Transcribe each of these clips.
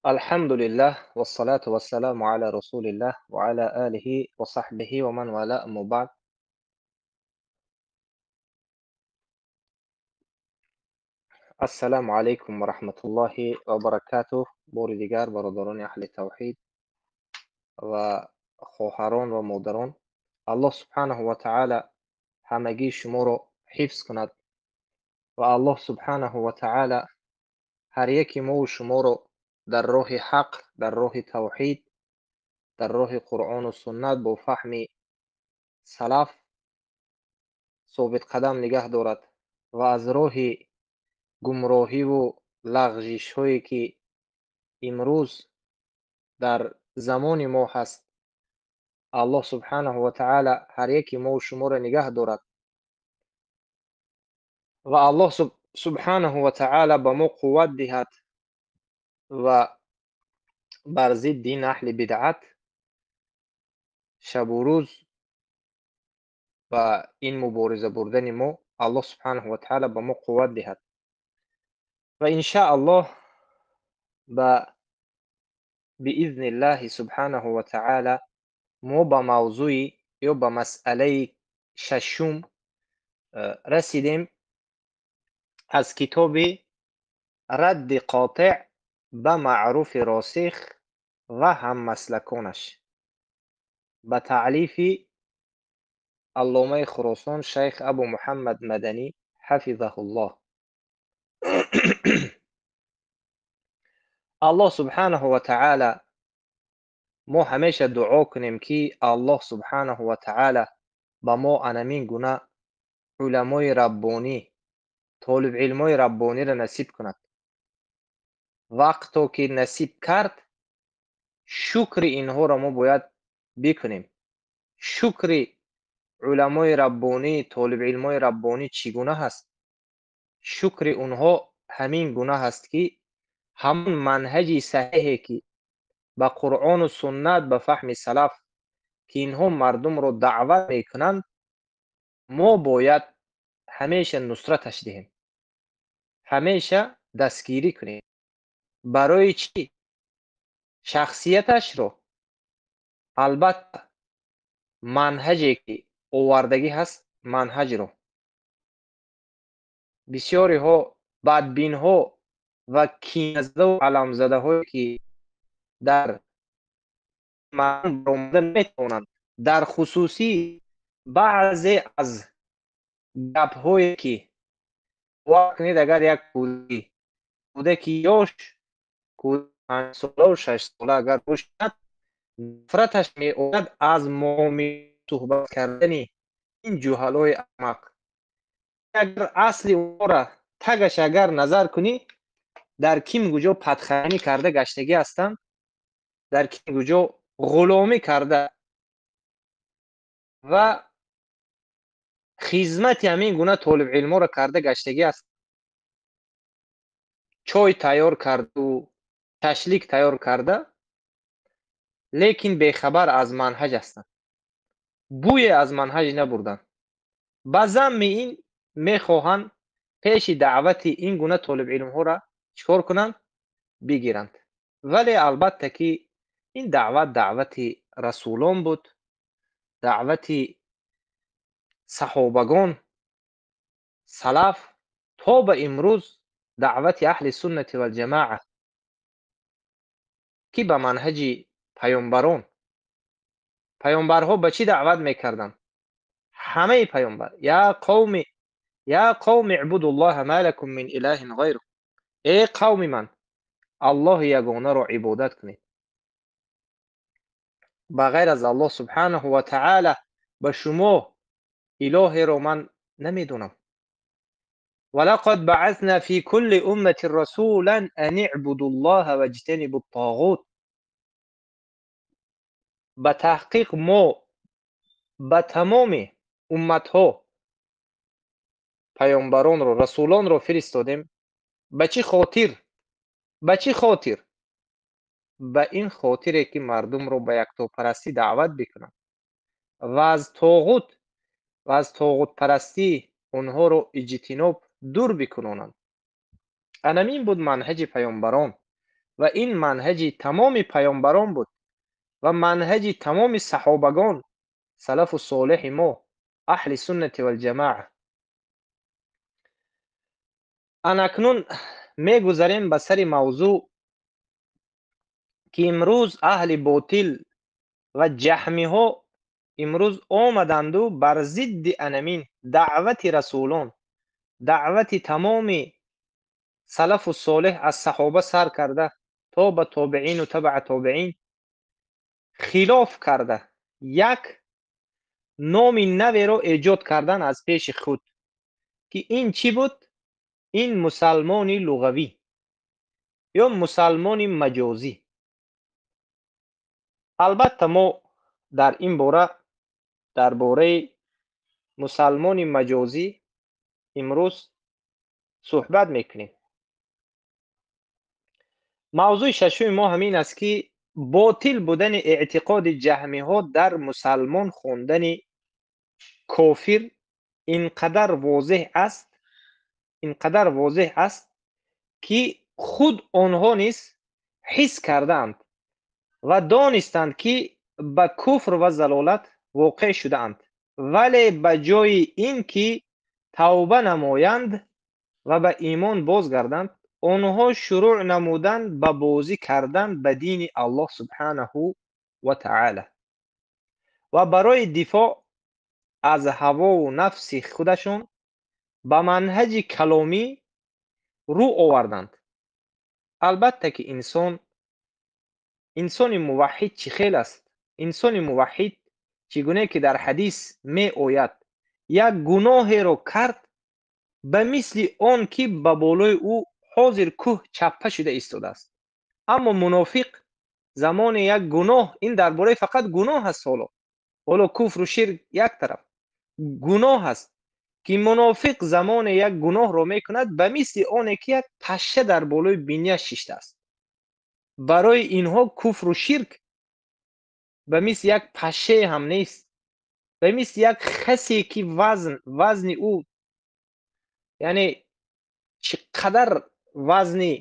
Алҳамдулиллаҳ вассалату вассаламу ала расулиллаҳ ва ала алиҳи ва саҳбиҳи ва ман вала, аммо баъд. Ассаламу алайкум ва раҳматуллоҳи ва баракатуҳ. Бори дигар бародарони аҳли тавҳид ва хоҳарон ва модарон, Аллоҳ субҳанаҳу ва таъала ҳамагии шуморо ҳифз кунад ва Аллоҳ субҳанаҳу ва таъала ҳар яки мову шуморо дар роҳи ҳақ, дар роҳи тавҳид, дар роҳи Қуръону суннат бо фаҳми салаф собитқадам нигаҳ дорад ва аз роҳи гумроҳиву лағжишҳое ки имрӯз дар замони мо ҳаст, Аллоҳ субҳанаҳу ва таъала ҳар яки мову шуморо нигаҳ дорад ва Аллоҳ субҳанаҳу ва таъала ба мо қувват диҳад ва бар зидди ин аҳли бидъат шабу рӯз ба ин мубориза бурдани мо Аллоҳ субҳанаҳу ва таъала ба мо қувват диҳад ва иншааллоҳ ба биизниллаҳи субҳанаҳу ва таъала мо ба мавзӯи ё ба масъалаи шашум расидем аз китоби Радди қотеъ ба маъруфи росих ва ҳаммаслаконаш ба таълифи Алломаи Хуросон шайх Абу Муҳаммад Маданӣ ҳафизаҳуллоҳ. Аллоҳ субҳанаҳу ва таъала, мо ҳамеша дуо кунем ки Аллоҳ субҳанаҳу ва таъала ба мо анамин гуна уламои раббонӣ, толибилмои раббониро насиб кунад. Вақто ки насиб кард, шукри инҳоро мо бояд бикунем. Шукри уламои раббонӣ, толибилмои раббонӣ чӣ гуна ҳаст? Шукри онҳо ҳамин гуна ҳаст ки ҳамон манҳаҷи саҳеҳе ки ба Қуръону суннат, ба фаҳми салаф ки инҳо мардумро даъват мекунанд, мо бояд ҳамеша нусраташ диҳем, ҳамеша дастгирӣ кунем. Барои чӣ? Шахсияташро албатта манҳаҷе ки овардагӣ ҳаст, манҳаҷро бисёриҳо бадбинҳо ва киназадаву аламзадаҳое ки дар мардум баромада наметавонанд, дар хусусӣ баъзе аз гапҳое ки бовар кунед, агар як кӯдаки ёш, панҷсолаву шашсола агар бошад, нафраташ меояд аз муомила суҳбат кардани ин ҷуҳалои аҳмақ. Агар асли онҳоро тагаш агар назар кунӣ, дар ким куҷо падханӣ карда гаштагӣ ҳастанд, дар ким куҷо ғуломӣ карда ва хизмати ҳамин гуна толибилморо карда гаштагӣ аст. Чой тайёр карду шашлик тайёр карда, лекин бехабар аз манҳаҷ ҳастанд, бӯе аз манҳаҷ набурданд. Ба замми ин мехоҳанд пеши даъвати ин гуна толибилмҳоро чикор кунанд? Бигиранд. Вале албатта ки ин даъват даъвати расулон буд, даъвати саҳобагон, салаф то ба имрӯз даъвати аҳли суннати валҷамоа ки ба манҳаҷи паёмбарон. Паёмбарҳо ба чӣ даъват мекарданд? Ҳамаи паёмбар я қавми, я қавми ибудуллоҳа ма лакум мин илаҳин ғайруҳ, эй қавми ман, Аллоҳи ягонаро ибодат кунед, ба ғайр аз Аллоҳ субҳанаҳу ва таъала ба шумо илоҳеро ман намедонам. ولقد بعثنا في كل أمة رسولا أن اعبدوا الله واجتنبوا الطاغوت. ба таҳқиқ мо ба тамоми умматҳо паёмбаронро, расулонро фиристодем. Ба чӣ хотир? Ба чӣ хотир? Ба ин хотире ки мардумро ба яктопарастӣ даъват бикунанд ва аз тоғут ва аз тоғутпарастӣ онҳоро иҷтиноб дур бикунонанд. Анамин буд манҳаҷи паёмбарон. Ва ин манҳаҷи тамоми паёмбарон буд ва манҳаҷи тамоми саҳобагон, салафу солеҳи мо, аҳли суннати вал ҷамоа. Анакнун мегузарем ба сари мавзӯъ, ки имрӯз аҳли ботил ва ҷаҳмиҳо имрӯз омаданду бар зидди анамин даъвати расулон, даъвати тамоми салафу солеҳ аз саҳоба сар карда то ба тобеину табаа тобеин хилоф карда, як номи наверо эҷод кардан аз пеши худ, ки ин чӣ буд? Ин мусалмони луғавӣ ё мусалмони маҷозӣ. Албатта, мо дар ин бора, дар бораи мусалмони маҷозӣ имрӯз суҳбат мекунем. Мавзӯи шашуми мо ҳамин аст, ки ботил будани эътиқоди ҷаҳмиҳо дар мусалмон хондани кофир инқадар возеҳ аст, инқадар возеҳ аст, ки худ онҳо низ ҳис кардаанд ва донистанд, ки ба куфр ва залолат воқеъ шудаанд, вале ба ҷои ин ки тавба намоянд ва ба имон бозгарданд, онҳо шурӯъ намуданд ба бозӣ кардан ба дини Аллоҳ субҳанаҳу ва таъала ва барои дифоъ аз ҳавову нафси худашон ба манҳаҷи каломӣ рӯ оварданд. Албатта, ки инсон, инсони муваҳҳид чӣ хел аст? Инсони муваҳҳид, чӣ гуне ки дар ҳадис меояд, як гуноҳеро кард, ба мисли он ки ба болои ӯ ҳозир кӯҳ чаппа шуда истодааст. Аммо мунофиқ замоне як гуноҳ, ин дар бораи фақат гуноҳ аст, ҳоло куфру ширк як тараф, гуноҳ аст, ки мунофиқ замоне як гуноҳро мекунад, ба мисли оне ки як пашша дар болои биняш шиштааст. Барои инҳо куфру ширк ба мисли як пашшае ҳам нест, ба мисли як хасе ки вазни ӯ, яъне чӣ қадар вазни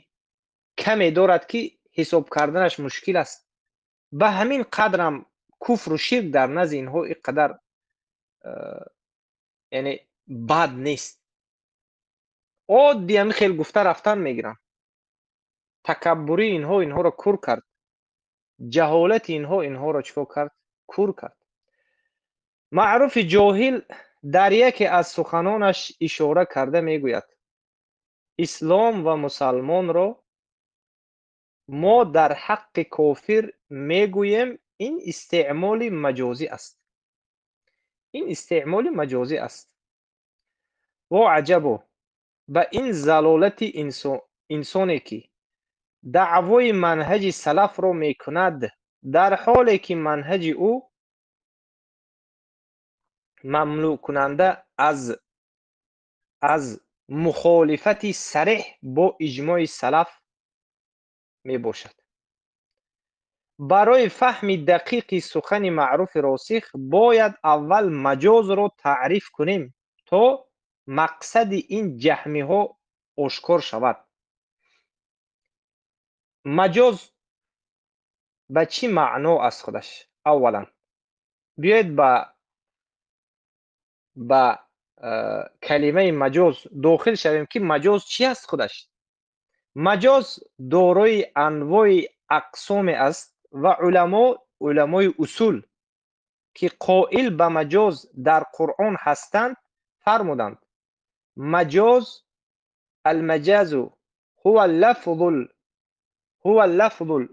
каме дорад, ки ҳисоб карданаш мушкил аст. Ба ҳамин қадрам куфру ширк дар назди инҳо ин қадар, яъне бад нест. Оддӣ ҳамин хел гуфта рафтан мегиранд. Такаббурии инҳо инҳоро кур кард, ҷаҳолати инҳо инҳоро чӣ кор кард? Кур кард. Маъруфи ҷоҳил дар яке аз суханонаш ишора карда мегӯяд: ислом ва мусалмонро мо дар ҳаққи кофир мегӯем, ин истеъмоли маҷозӣ аст, ин истеъмоли маҷозӣ аст. Во аҷабо ба ин залолати инсоне, ки даъвои манҳаҷи салафро мекунад, дар ҳоле ки манҳаҷи ӯ мамнӯъкунанда аз мухолифати сареҳ бо иҷмои салаф мебошад. Барои фаҳми дақиқи сухани маъруфи росих бояд аввал маҷозро таъриф кунем, то мақсади ин ҷаҳмиҳо ошкор шавад. Маҷоз ба чӣ маъно аст худаш? Аввалан, биёед ба калимаи маҷоз дохил шавем, ки маҷоз чӣ аст худаш. Маҷоз дорои анвои ақсоме аст ва уламои усул, ки қоил ба маҷоз дар Қуръон ҳастанд, фармуданд: маҷоз алмаҷазу ҳува лафзул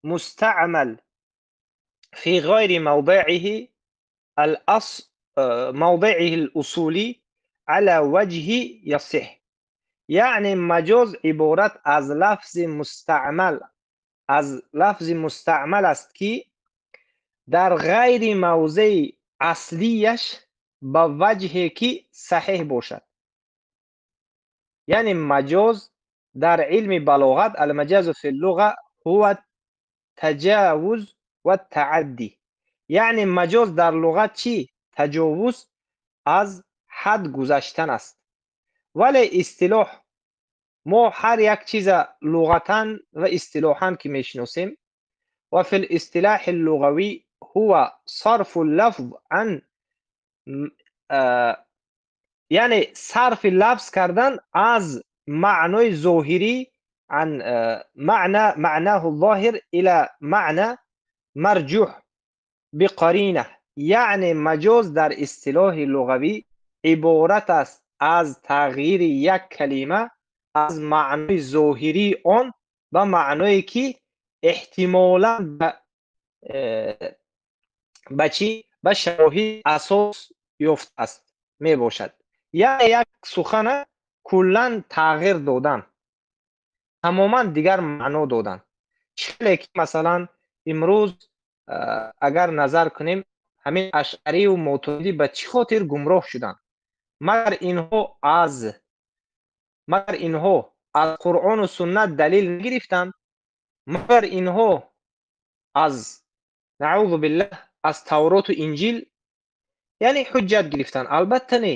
мустаъмал фи ғайри мавдииҳи мавдииҳи л-усулӣ ала ваҷҳи ясиҳ. Яъне маҷоз иборат аз лафзи мустаъмал, аз лафзи мустаъмал аст, ки дар ғайри мавзеи аслияш ба ваҷҳе ки саҳеҳ бошад. Яъне маҷоз дар илми балоғат алмаҷазу фи ллуға ҳува таҷавуз ва тааддӣ. Яъне маҷоз дар луғат чӣ? Таҷовуз, аз ҳад гузаштан аст. Вале истилоҳ Мо ҳар як чиза луғатан ва истилоҳан ки мешиносем, ва фил истилоҳи луғавӣ ҳува сарфу лафз ан, яъне сарфи лафз кардан аз маънои зоҳирӣ ан маъна маънаҳу зоҳир ила маъна марҷуҳ биқарина, яъне маҷоз дар истилоҳи луғавӣ иборат аст аз тағйири як калима аз маънои зоҳирии он ба маъное ки эҳтимолан ба чӣ? Ба шавоҳид асос ёфтааст мебошад. Яъне як сухана куллан тағйир додан, тамоман дигар маъно додан. Чиле ки масалан имрӯз агар назар кунем, ҳамин ашъарию мотуридӣ ба чӣ хотир гумроҳ шуданд? Магар инҳо аз Қуръону суннат далил нагирифтанд? Магар инҳо аз наъузу биллаҳ аз Тавроту Инҷил яъне ҳуҷҷат гирифтанд? Албатта не,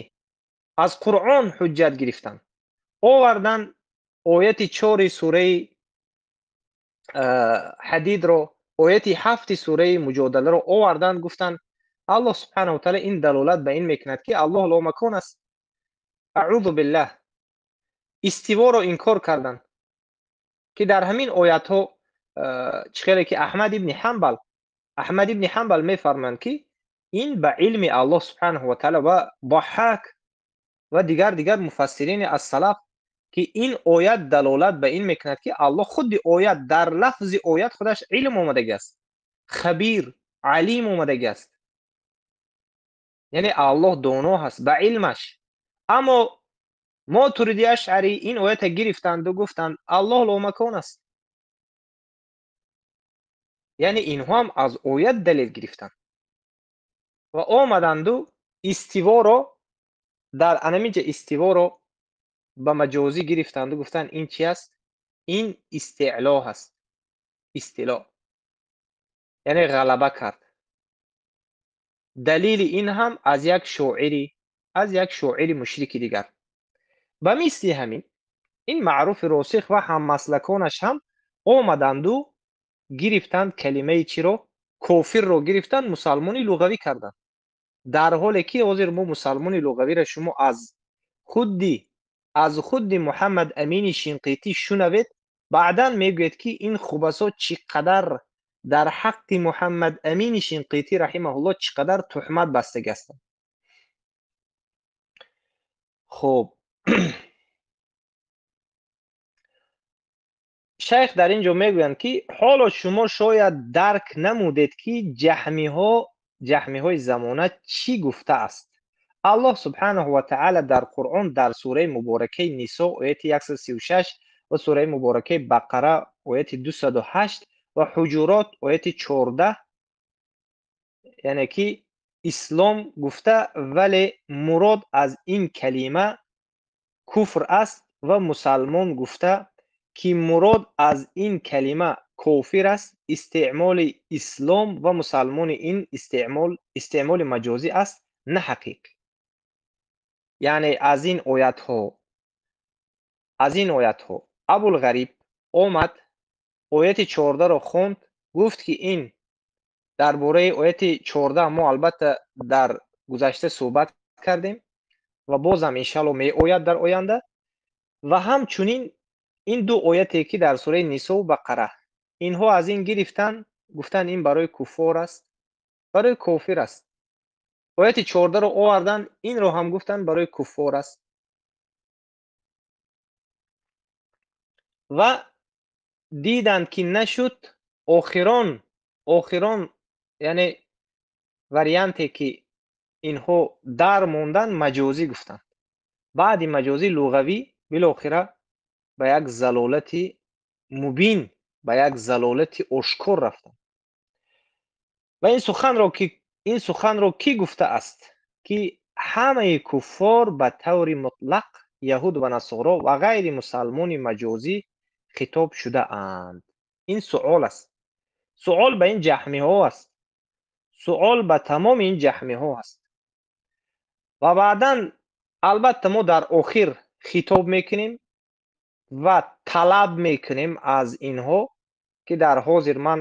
аз Қуръон ҳуҷҷат гирифтанд. Овардан ояти 4 сураи Ҳадидро, ояти 7 сураи Муҷодаларо овардан, гуфтанд Аллоҳ субҳанаҳу ва таъала ин далолат ба ин мекунад ки Аллоҳ ломакон аст. Аъузу биллаҳ. Истиворо инкор карданд ки дар ҳамин оятҳо чӣ хеле ки Аҳмад ибни Ҳанбал мефармоянд ки ин ба илми Аллоҳ субҳанаҳу ва таъала ва Даҳҳак ва дигар муфассирини аз салаф ки ин оят далолат ба ин мекунад ки Аллоҳ худи оят дар лафзи оят худаш илм омадагӣ аст, хабир, алим омадагӣ аст, яъне Аллоҳ доно ҳаст ба илмаш. Аммо Мотуриди Ашъарӣ ин оята гирифтанду гуфтанд Аллоҳ ломакон аст. Яъне инҳо ҳам аз оят далел гирифтанд ва омаданду истиворо дар анаминҷа истиворо ба маҷозӣ гирифтанду гуфтанд ин чи аст? Ин истеъло ҳаст. Истило яъне ғалаба кард. Далили ин ҳам аз як шоири мушрики дигар. Ба мисли ҳамин ин маъруфи росих ва ҳаммаслаконаш ҳам омаданду гирифтанд калимаи чиро? Кофирро гирифтанд, мусалмони луғавӣ карданд. Дар ҳоле ки ҳозир мо мусалмони луғавиро шумо аз худи Муҳаммад Амини Шинқитӣ шунавед, баъдан мегӯед ки ин хубасо чӣ қадар дар ҳаққи Муҳаммад Амини Шинқитӣ раҳимаҳуллоҳ чӣ қадар туҳмат бастагӣ ҳастанд. Хуб, шайх дар ин ҷо мегӯянд ки ҳоло шумо шояд дарк намудед ки ҷаҳмиҳои замона чӣ гуфтааст. Аллоҳ субҳанаҳу ва таъала дар Қуръон дар сураи муборакаи Нисо ояти 136 ва сураи муборакаи Бақара ояти 208 ва Ҳуҷурот ояти 14, яъне ки ислом гуфта, вале мурод аз ин калима куфр аст ва мусалмон гуфта ки мурод аз ин калима кофир аст. Истеъмоли ислом ва мусалмони ин истеъмоли маҷозӣ аст, на ҳақиқӣ. Яъне аз ин оятҳо Абулғариб омад, ояти 14-ро хонд, гуфт ки ин дар бораи ояти 14 мо албатта дар гузашта суҳбат кардем ва бозам иншаллоҳ меояд дар оянда. Ва ҳамчунин ин ду ояте ки дар сураи Нисо ва Бақара, инҳо аз ин гирифтанд, гуфтанд ин барои куффор аст, барои кофир аст. Ояти 14-ро оварданд, инро ҳам гуфтанд барои куффор аст. Ва диданд ки нашуд, охирон яъне варианте ки инҳо дар монданд маҷозӣ гуфтанд. Баъди маҷозӣ луғавӣ билохира ба як залолати мубин, ба як залолати ошкор рафтанд. Ва ин суханро кӣ гуфтааст? Ки ҳамаи куффор ба таври мутлақ яҳуд ва насоро ва ғайри мусалмони маҷозӣ хитоб шудаанд. Ин суол аст. Суол ба ин ҷаҳмиҳо аст. Суол ба тамоми ин ҷаҳмиҳо аст. Ва баъдан албатта мо дар охир хитоб мекунем. Ва талаб мекунем аз инҳо, ки дар ҳозир ман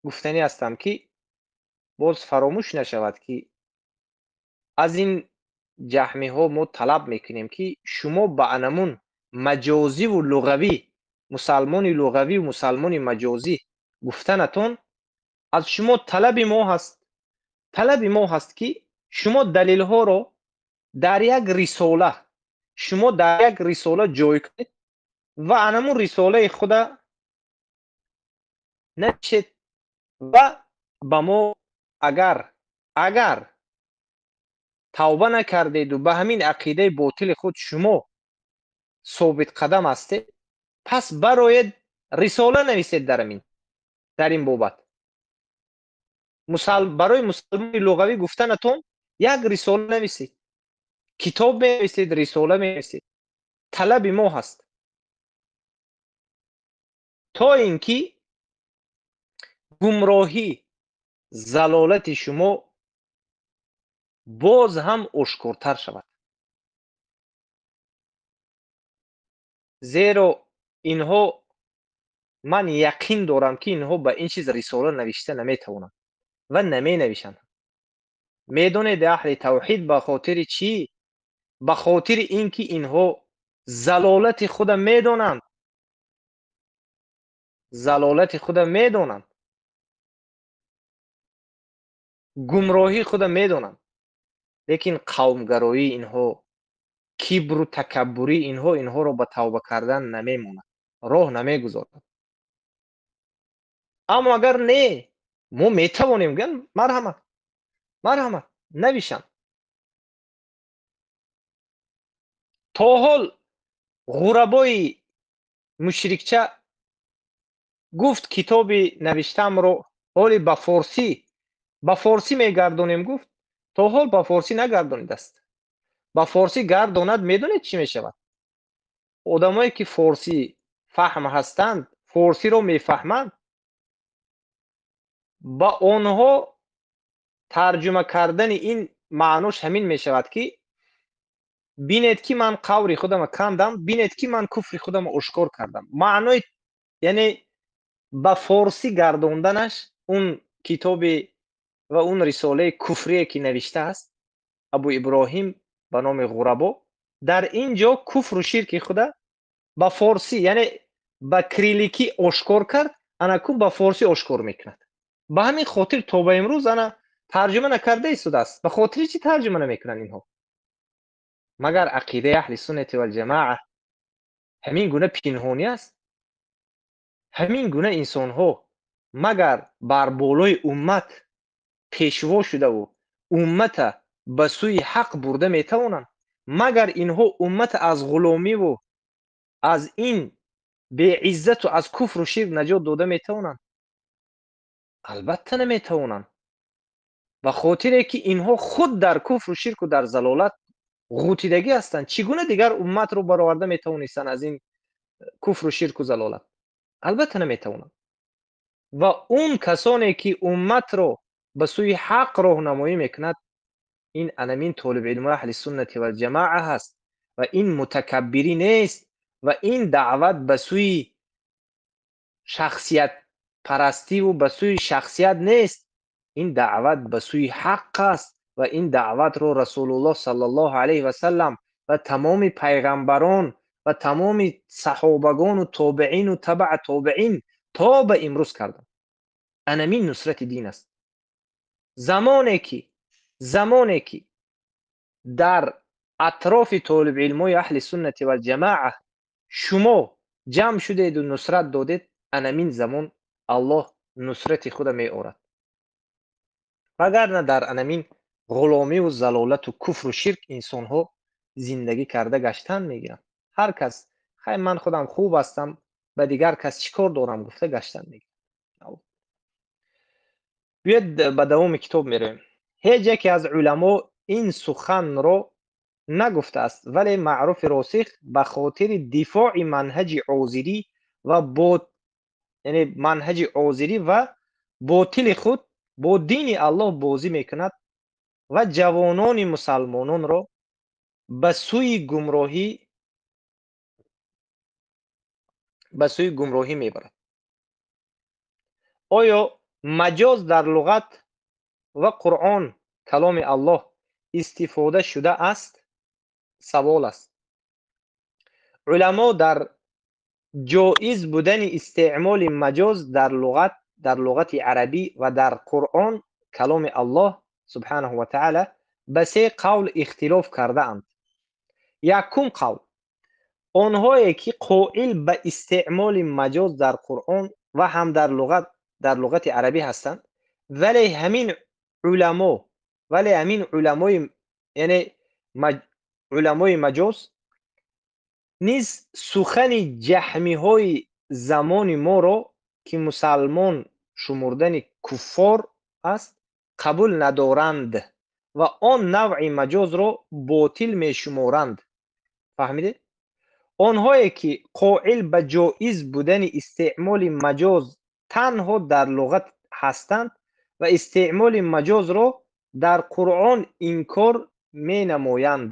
гуфтанӣ ҳастам, ки боз фаромӯш нашавад, ки аз ин ҷаҳмиҳо мо талаб мекунем, ки шумо ба анамун маҷозиву луғавӣ, мусалмони луғавӣ, мусалмони маҷозӣ гуфтанатон, аз шумо талаби мо ҳаст. Талаби мо ҳаст, ки шумо далилҳоро дар як рисола, шумо дар як рисола ҷой кунед ва анамун рисолаи худа навишед ва ба мо агар тавба накардеду ба ҳамин ақидаи ботили худ шумо собитқадам ҳастед, пас бароед рисола нависед дар ин бобат. Барои мусалмони луғавӣ гуфтанатон як рисола нависед, китоб менависед, рисола менависед. Талаби мо ҳаст, то ин ки гумроҳӣ, залолати шумо боз ҳам ошкортар шавад. Зеро инҳо, ман яқин дорам, ки инҳо ба ин чиз рисола навишта наметавонанд ва наменавишанд. Медонед аҳли тавҳид ба хотири чӣ? Ба хотири ин ки инҳо залолати худа медонанд. Залолати худа медонанд. Гумроҳии худа медонанд. Лекин қавмгароии инҳо, кибру такаббурии инҳо инҳоро ба тавба кардан намемонад, роҳ намегузорад. Аммо агар не, мо метавонем, гӯянд, марҳамат, марҳамат, навишанд. То ҳол ғурабои мушрикча гуфт китоби навиштамро ҳоли ба форсӣ мегардонем, гуфт, то ҳол ба форсӣ нагардонидааст. Ба форсӣ гардонад, медонед чӣ мешавад? Одамое ки форсӣ фаҳм ҳастанд, форсиро мефаҳманд, ба онҳо тарҷума кардани ин маънош ҳамин мешавад, ки бинед, ки ман қаври худамро кандам, бинед, ки ман куфри худамро ошкор кардам. Маънои, яъне ба форсӣ гардонданаш он китоби ва он рисолаи куфрие ки навиштааст Абу Иброҳим ба номи Ғурабо, дар ин ҷо куфру ширки худа ба форсӣ, яъне ба кирилликӣ ошкор кард, анаку ба форсӣ ошкор мекунад. Ба ҳамин хотир то ба имрӯз ана тарҷума накарда истодааст. Ба хотири чӣ тарҷума намекунанд инҳо? Магар ақидаи аҳли суннати валҷамоа ҳамин гуна пинҳонӣ аст? Ҳамин гуна инсонҳо магар бар болои уммат пешво шудаву уммата ба сӯи ҳақ бурда метавонанд? Магар инҳо уммата аз ғуломиву аз ин беиззату аз куфру ширк наҷот дода метавонанд? Албатта наметавонанд. Ба хотире ки инҳо худ дар куфру ширку дар залолат ғутидагӣ ҳастанд, чӣ гуна дигар умматро бароварда метавонистанд аз ин куфру ширку залолат? Албатта наметавонанд. Ва он касоне ки умматро ба сӯи ҳақ роҳнамоӣ мекунад, ин анамин толибилми аҳли суннати валҷамоа ҳаст ва ин мутакаббирӣ нест ва ин даъват ба сӯи шахсиятпарастиву ба сӯи шахсият нест. Ин даъват ба сӯи ҳақ аст ва ин даъватро Расулуллоҳ саллаллоҳу алайҳи васаллам ва тамоми пайғамбарон ва тамоми саҳобагону тобеину табаа тобеин то ба имрӯз карданд. Анамин нусрати дин аст. Замоне ки дар атрофи толибилмои аҳли суннати валҷамоа шумо ҷамъ шудеду нусрат додед, анамин замон Аллоҳ нусрати худа меорад. Вагарна дар анамин ғуломиву залолату куфру ширк инсонҳо зиндагӣ карда гаштан мегиранд. Ҳар кас хай ман худам хуб ҳастам, ба дигар кас чӣ кор дорам гуфта гаштан мегиранд. Биёед ба давоми китоб меравем. Ҳеҷ яке аз уламо ин суханро нагуфтааст, вале маъруфи росих ба хотири дифои манҳаҷи озирӣ ва бо, яъне манҳаҷи озирӣ ва ботили худ бо дини Аллоҳ бозӣ мекунад ва ҷавонони мусалмононро ба сӯи гумроҳӣ Ба сӯи гумроҳӣ мебарад. Оё маҷоз дар луғат ва Қуръон, каломи Аллоҳ, истифода шудааст? Савол аст. Уламо дар ҷоиз будани истеъмоли маҷоз дар луғат, дар луғати арабӣ ва дар Қуръон, каломи Аллоҳ субҳанаҳу ва таъала, ба се қавл ихтилоф кардаанд. Якум қавл: онҳое ки қоил ба истеъмоли маҷоз дар Қуръон ва ҳам дар луғат, дар луғати арабӣ ҳастанд, вале ҳамин уламо, вале ҳамин уламои, яъне уламои маҷоз низ сухани ҷаҳмиҳои замони моро, ки мусалмон шумурдани куффор аст, қабул надоранд ва он навъи маҷозро ботил мешуморанд. Фаҳмидед? Онҳое ки қоил ба ҷоиз будани истеъмоли маҷоз танҳо дар луғат ҳастанд ва истеъмоли маҷозро дар Қуръон инкор менамоянд.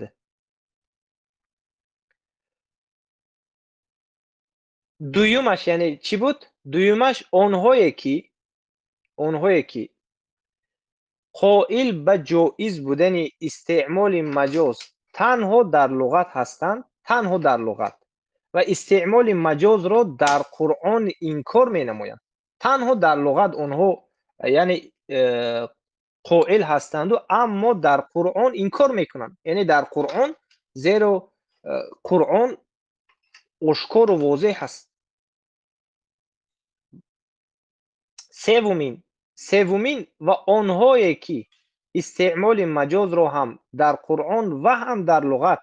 Дуюмаш яъне чӣ буд? Дуюмаш онҳое ки қоил ба ҷоиз будани истеъмоли маҷоз танҳо дар луғат ҳастанд, танҳо дар луғат, ва истеъмоли маҷозро дар Қуръон инкор менамоянд. Танҳо дар луғат онҳо, яъне қоил ҳастанду, аммо дар Қуръон инкор мекунанд. Яъне дар Қуръон, зеро Қуръон ошкору возеҳ аст. Севумин ва онҳое ки истеъмоли маҷозро ҳам дар Қуръон ва ҳам дар луғат,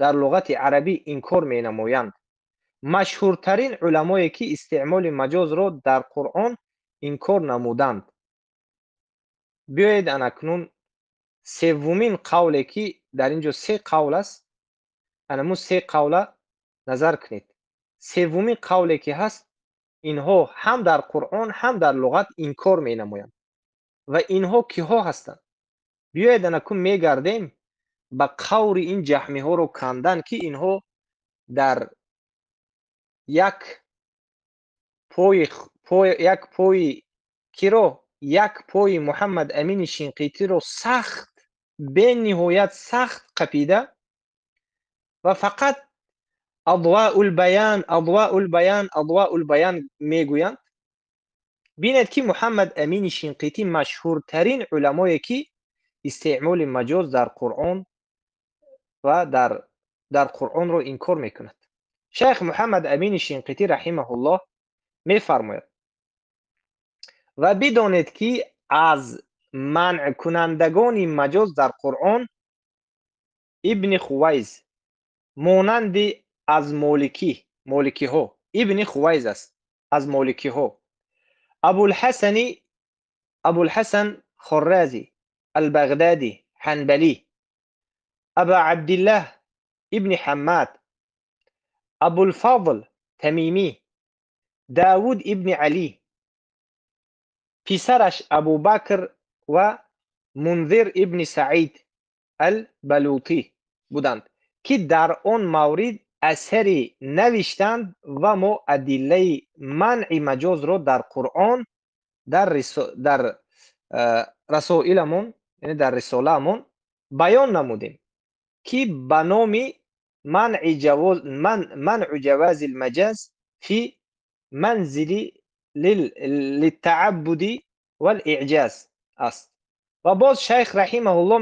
дар луғати арабӣ инкор менамоянд. Машҳуртарин уламое ки истеъмоли маҷозро дар Қуръон инкор намуданд. Биёед анакнун севумин қавле ки дар ин ҷо се қавл аст, анамун се қавла назар кунед. Севумин қавле ки ҳаст, инҳо ҳам дар Қуръон, ҳам дар луғат инкор менамоянд. Ва инҳо киҳо ҳастанд? Биёед анакун мегардем ба қаври ин ҷаҳмиҳоро кандан, ки инҳо дар як пои, як пои киро, як пои Муҳаммад Амини Шинқитиро сахт, бениҳоят сахт қапида ва фақат Адваул баян, Адваул баян, Адваул баян мегӯянд. Бинед ки Муҳаммад Амини Шинқитӣ машҳуртарин уламое ки истеъмоли маҷоз дар Қуръон ва дар Қуръонро инкор мекунад. Шайх Муҳаммад Амини Шинқитӣ раҳимаҳуллоҳ мефармояд: ва бидонед ки аз манъкунандагони маҷоз дар Қуръон Ибни Хувайз, монанди аз моликӣ, моликиҳо, Ибни Хувайз аст аз моликиҳо, Абулҳасани, Абулҳасан Хорразӣ Албағдадӣ Ҳанбалӣ, Аба Абдиллаҳ Ибни Ҳаммад, Абулфазл Тамимӣ, Давуд Ибни Алӣ, писараш Абубакр ва Мунзир Ибни Саид Албалутӣ буданд, ки дар он маврид асаре навиштанд ва мо адиллаи манъи маҷозро дар Қуръон дар расоиламон, яъне дар рисолаамон баён намудем, ки ба номи манъи ҷавоз, манъу ҷавазил маҷаз фи манзили литтааббуди вал иъҷаз аст. Ва боз шайх раҳимаҳуллоҳ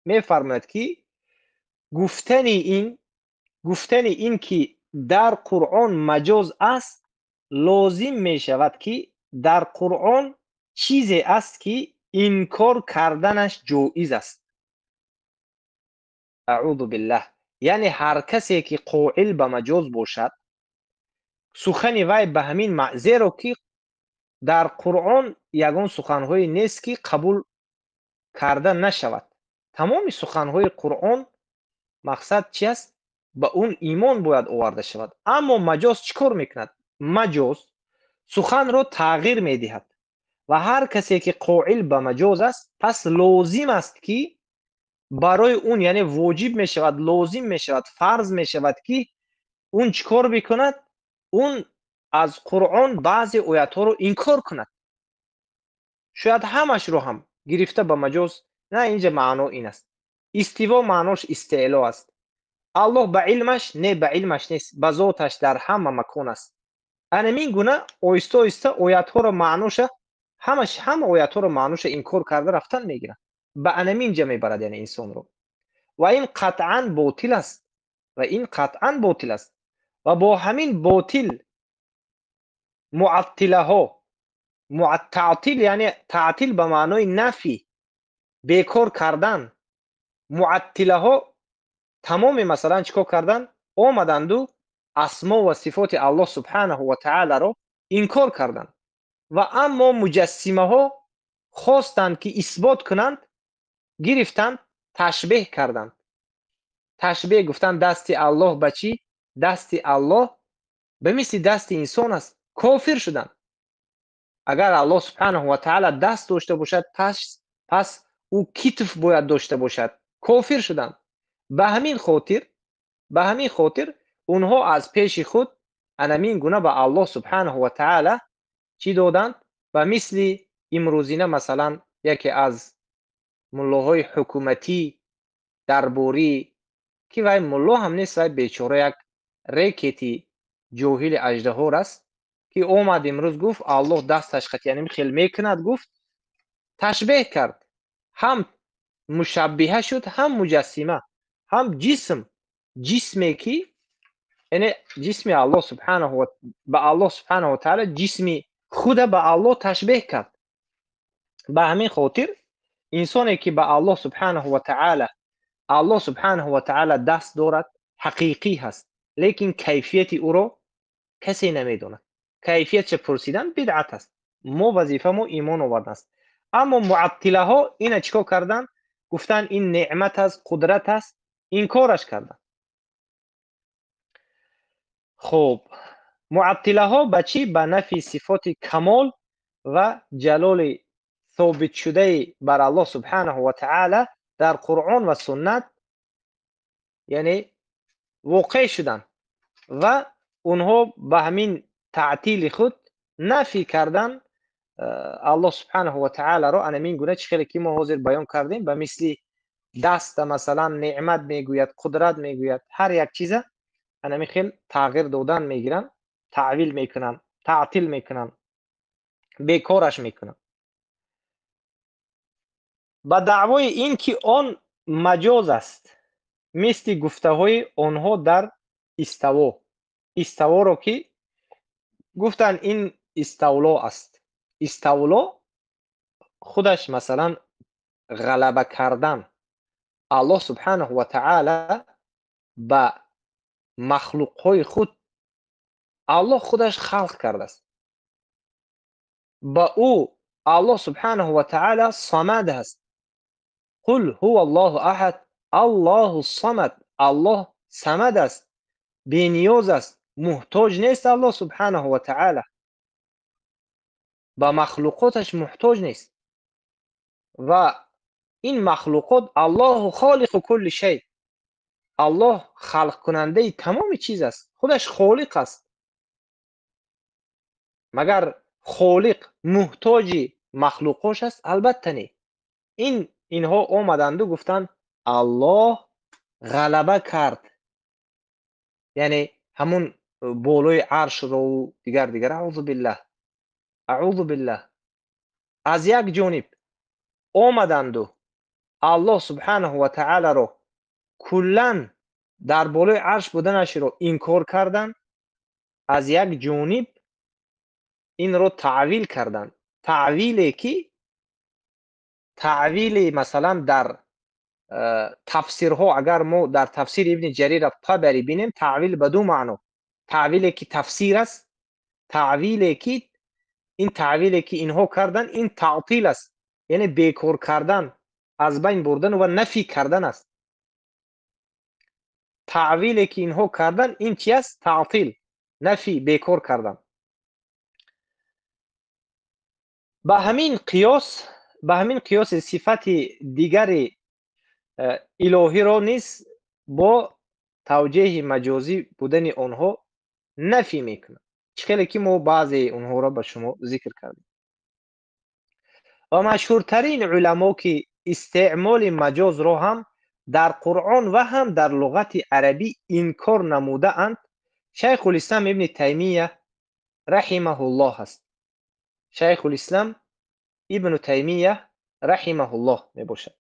мефармояд ки гуфтани ин ки дар Қуръон маҷоз аст, лозим мешавад ки дар Қуръон чизе аст ки инкор карданаш ҷоиз аст. Аъузу биллаҳ. Яъне ҳар касе ки қоил ба маҷоз бошад, сухани вай ба ҳамин, зеро ки дар Қуръон ягон суханҳое нест ки қабул карда нашавад. Тамоми суханҳои Қуръон мақсад чи аст? Ба он имон бояд оварда шавад. Аммо маҷоз чӣ кор мекунад? Маҷоз суханро тағйир медиҳад ва ҳар касе ки қоил ба маҷоз аст, пас лозим аст ки барои он, яъне воҷиб мешавад, лозим мешавад, фарз мешавад ки он чӣ кор бикунад? Он аз Қуръон баъзе оятҳоро инкор кунад. Шояд ҳамашро ҳам гирифта ба маҷоз, на инҷа маъно ин аст. Истиво маънош истеъло аст. Аллоҳ ба илмаш не, ба илмаш нест, ба зоташ дар ҳама макон аст. Анамин гуна оҳиста оҳиста оятҳоро маъноша, ҳамаш ҳама оятҳоро маъноша инкор карда рафтан мегирад. Ба анамин ҷа мебарад, яъне инсонро. Ва ин қатъан ботил аст. Ва ин қатъан ботил аст. Ва бо ҳамин ботил муаттилаҳо, таътил, яъне таътил ба маънои нафи, бекор кардан, муаттилаҳо тамоми масалан чӣ кор кардан? Омаданду асмо ва сифоти Аллоҳ субҳанаҳу ва таъоларо инкор карданд. Ва аммо муҷассимаҳо хостанд ки исбот кунанд, гирифтанд, ташбеҳ карданд. Ташбеҳ гуфтанд дасти Аллоҳ ба чӣ? Дасти Аллоҳ ба мисли дасти инсон аст. Кофир шуданд. Агар Аллоҳ субҳанаҳу ва таъола даст дошта бошад, пас ӯ китф бояд дошта бошад. Кофир шуданд. Ба ҳамин хотир онҳо аз пеши худ анамин гуна ба Аллоҳ субҳанаҳу ва таъола чӣ доданд? Ба мисли имрӯзина масалан яке аз муллоҳои ҳукуматӣ дарборӣ ки вай мулло ҳам нест, вай бечора як рекети ҷоҳили аждаҳор аст ки омад имрӯз гуфт Аллоҳ дасташ хат, яъне хел мекунад, гуфт, ташбеҳ кард, ҳам мушаббиҳа шуд, ҳам муҷассима, ҳам ҷисм, ҷисме ки яъне ҷисми Аллоҳ субҳанаҳу ва ба Аллоҳ субҳанаҳу ва таъола ҷисми худа ба Аллоҳ ташбеҳ кард. Ба ҳамин хотир инсоне ки ба Аллоҳ субҳанаҳу ва таъола, Аллоҳ субҳанаҳу ва таъола даст дорад, ҳақиқӣ ҳаст, лекин кайфияти ӯро касе намедонад. Кайфиятша пурсидан бидъат аст. Мо вазифамо имон овардан аст. Аммо муаттилаҳо ина чӣ кор карданд? Гуфтанд ин неъмат аст, қудрат аст, инкораш карданд. Хуб, муаттилаҳо ба чӣ? Ба нафи сифоти камол ва ҷалоли собитшудаи бар Аллоҳ субҳанаҳу ва таъола дар Қуръон ва суннат, яъне воқеъ шуданд ва онҳо ба ҳамин таътили худ нафи кардан Аллоҳ субҳанаҳу ва таъоларо анамин гуна чӣ хеле ки мо ҳозир баён кардем, ба мисли даста масалан неъмат мегӯяд, қудрат мегӯяд, ҳар як чиза анамин хел тағйир додан мегиранд, таъвил мекунанд, таътил мекунанд, бекораш мекунанд. Ба даъвои ин ки он маҷоз аст, мисли гуфтаҳои онҳо дар иставо. Иставоро ки гуфтанд ин иставло аст. Иставло худаш масалан ғалаба кардан. Аллоҳ субҳанаҳу ва таъола ба махлуқҳои худ, Аллоҳ худаш халқ кардааст. Ба ӯ Аллоҳ субҳанаҳу ва таъола самад аст. Қул ҳува Аллоҳу аҳад, Аллоҳу самад. Аллоҳ самад аст, бениёз аст, муҳтоҷ нест Аллоҳ субҳанаҳу ва таъола. Ба махлуқоташ муҳтоҷ нест. Ва ин махлуқот Аллоҳу холиқу кулли шай. Аллоҳ халқкунандаи тамоми чиз аст, худаш холиқ аст. Магар холиқ муҳтоҷи махлуқош аст? Албатта не. Инҳо омаданду гуфтанд Аллоҳ ғалаба кард, яъне ҳамун болои аршро дигар дигар. Аъузу биллаҳ, аъузу биллаҳ. Аз як ҷониб омаданду Аллоҳ субҳанаҳу ва таъоларо куллан дар болои арш буданашро инкор карданд, аз як ҷониб инро таъвил карданд. Таъвиле ки таъвили масалан дар тафсирҳо, агар мо дар тафсири Ибни Ҷарир ат-Табарӣ бинем, таъвил ба ду маъно: таъвиле ки тафсир аст, таъвиле ки ин таъвиле ки инҳо карданд ин таътил аст, яъне бекор кардан, аз байн бурдан ва нафи кардан аст. Таъвиле ки инҳо карданд ин чи аст? Таътил, нафи, бекор кардан. Ба ҳамин қиёс, ба ҳамин қиёси сифати дигари илоҳиро низ бо тавҷеҳи маҷозӣ будани онҳо нафӣ мекунанд. Чӣ хеле ки мо баъзе онҳоро ба шумо зикр кардем. Ва машҳуртарин уламо ки истеъмоли маҷозро ҳам дар Қуръон ва ҳам дар луғати арабӣ инкор намудаанд, Шайхулислам ибни Таймия раҳимаҳуллоҳ аст. Шайхулислам ибну Таймия раҳимаҳуллоҳ мебошад.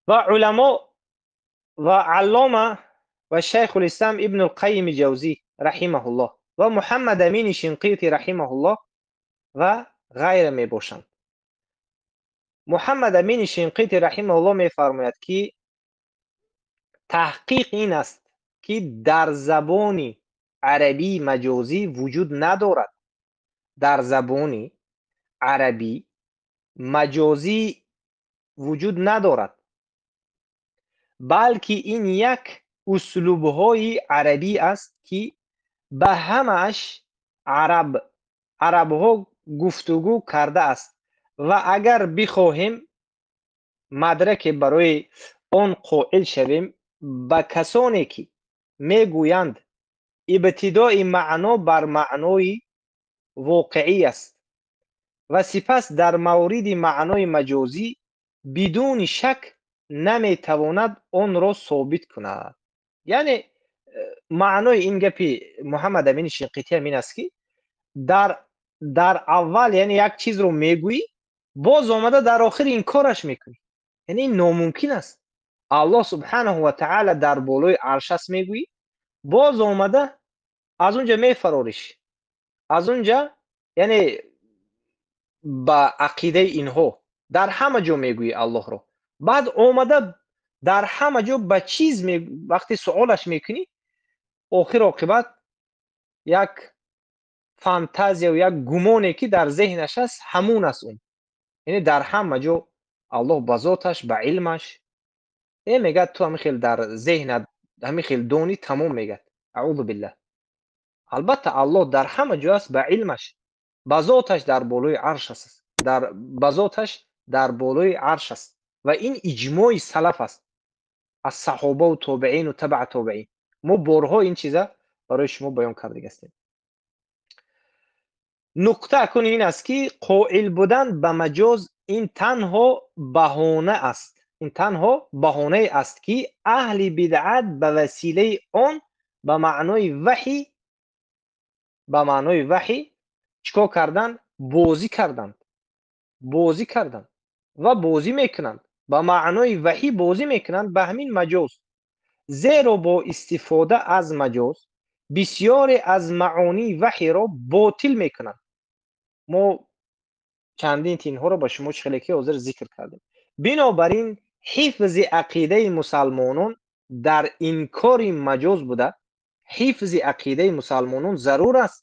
Ва уламо ва аллома ва Шайхулислам ибну Қайими Ҷавзӣ раҳимаҳуллоҳ ва Муҳаммад Амини Шинқити раҳимаҳуллоҳ ва ғайра мебошанд. Муҳаммад Амини Шинқити раҳимаҳуллоҳ мефармояд, ки таҳқиқ ин аст, ки дар забони арабӣ маҷозӣ вуҷуд надорад. Дар забони арабӣ маҷозӣ вуҷуд надорад, балки ин як услубҳои арабӣ аст, ки ба ҳамааш арабҳо гуфтугӯ кардааст ва агар бихоҳем мадраке барои он қоил шавем, ба касоне ки мегӯянд ибтидои маъно бар маънои воқеӣ аст ва сипас дар мавриди маънои маҷозӣ бидуни шак наметавонад онро собит кунад. Яъне маънои ин гапи Муҳаммад Амини Шинқитӣ ҳам ин аст, ки дар аввал яъне як чизро мегӯӣ, боз омада дар охир инкораш мекунӣ. Яъне ин номумкин аст. Аллоҳ субҳанаҳу ва таъала дар болои арш аст мегӯӣ, боз омада аз унҷа мефарориш. Аз унҷа яъне ба ақидаи инҳо дар ҳама ҷо мегӯӣ Аллоҳро. Баъд омада дар ҳама ҷо ба чиз вақте суолаш мекунӣ, охир оқибат як фантазия ва як гумоне ки дар зеҳнаш аст, ҳамун аст он. Яъне дар ҳама ҷо Аллоҳ ба зоташ, ба илмаш мегӯяд, ту ҳамин хел дар зеҳнат ҳамин хел донӣ, тамом мегӯяд. Аъузу биллаҳ. Албатта Аллоҳ дар ҳама ҷо аст ба илмаш, ба зоташ дар болои арш аст, ба зоташ дар болои арш аст ва ин иҷмои салаф аст аз саҳоба ва тобеин ва табаа тобеин. Мо борҳо ин чиза барои шумо баён карда ҳастем. Нуқта акун ин аст, ки қоил будан ба маҷоз ин танҳо баҳона аст. Ин танҳо баҳонае аст, ки аҳли бидъат ба василаи он ба маънои ваҳй чикор карданд? Бозӣ карданд. Бозӣ карданд ва бозӣ мекунанд. Ба маънои ваҳй бозӣ мекунанд ба ҳамин маҷоз. Зеро бо истифода аз маҷоз бисёре аз маъонии ваҳйро ботил мекунанд. Мо чандин тинҳоро ба шумо чӣ хеле ки ҳозир зикр кардем. Бинобар ин ҳифзи ақидаи мусалмонон дар инкори маҷоз буда, ҳифзи ақидаи мусалмонон зарур аст.